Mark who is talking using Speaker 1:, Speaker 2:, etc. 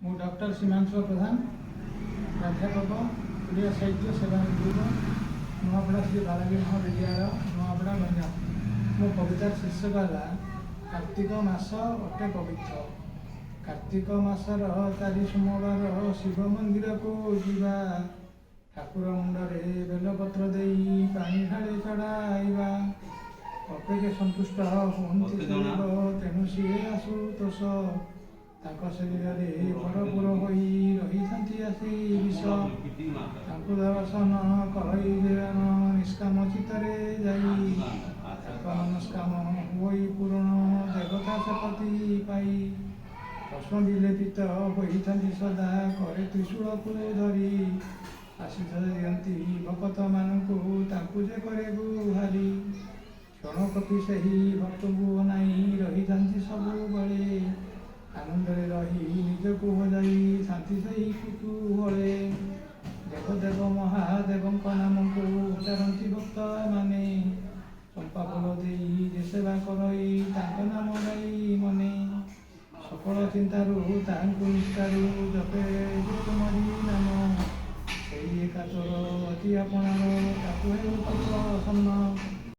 Speaker 1: ମୁଁ ଡକ୍ଟର ସୀମାଞ୍ଚଳ ପ୍ରଧାନ, ପ୍ରାଧ୍ୟାପକ, ଓଡ଼ିଆ ସାହିତ୍ୟ, ସେବାନିବୃତ୍ତ, ନୂଆପଡ଼ା ଶ୍ରୀ ବାଲାଜୀ ମହାବିଦ୍ୟାଳୟ, ନୂଆପଡ଼ା, ଗଞ୍ଜାମ। ମୋ କବିତାର ଶୀର୍ଷକ ହେଲା "କାର୍ତ୍ତିକ ମାସ ଅଟେ ପବିତ୍ର"। କାର୍ତ୍ତିକ ମାସର 4 ସୋମବାର ଶିବ ମନ୍ଦିରକୁ ଯିବା, ଠାକୁର ମୁଣ୍ଡରେ ବେଲପତ୍ର ଦେଇ ପାଣି ଢାଳି ଚଢ଼ାଇବା। ଅପେକ୍ଷା ସନ୍ତୁଷ୍ଟ ହୁଅନ୍ତି ସେ ଦେବ, ତେଣୁ ସିଏ ଆଶୁତୋଷ। ତାଙ୍କ ଶରୀରରେ ଭରପୁର ହୋଇ ରହିଥାନ୍ତି ଆସି ବିଷ। ତାଙ୍କୁ ଦର୍ଶନ କରଇ ଜନ ନିଷ୍କାମ ଚିତ୍ତରେ ଯାଇ, ତାଙ୍କ ମନସ୍କାମ ହୋଇ ପୂରଣ ଦେବତା ଶପତି ପାଇ। ଭସ୍ମ ବିଲେପିତ ହୋଇଥାନ୍ତି ସଦା କରେ ତ୍ରିଶୂଳକୁ ଧରି, ଆଶିଷ ଦିଅନ୍ତି ଭକତମାନଙ୍କୁ ତାଙ୍କୁ ଯେ କରେ ଗୁହାରି। କ୍ଷଣକପି ସେହି ଭକ୍ତଙ୍କୁ ଅନାଇ ରହିଥାନ୍ତି ସବୁବେଳେ, ଆନନ୍ଦରେ ରହି ନିଜକୁ ହଜାଇ ଥାନ୍ତି ସେହି କୁତୂହଳେ। ଦେବଦେବ ମହାଦେବଙ୍କ ନାମକୁ ଉଚ୍ଚାରନ୍ତି ଭକ୍ତମାନେ, ଚମ୍ପା ଫୁଲ ଦେଇ ଯେ ସେବା କରଇ ତାଙ୍କ ନାମ ଗାଇ ମନେ। ସକଳ ଚିନ୍ତାରୁ ତାହାଙ୍କୁ ନିଷ୍ଠାରୁ ଜପେ ଯେ ତୁମରି ନାମ, ସେଇ ଏକା ତୋର ଅତି ଆପଣା।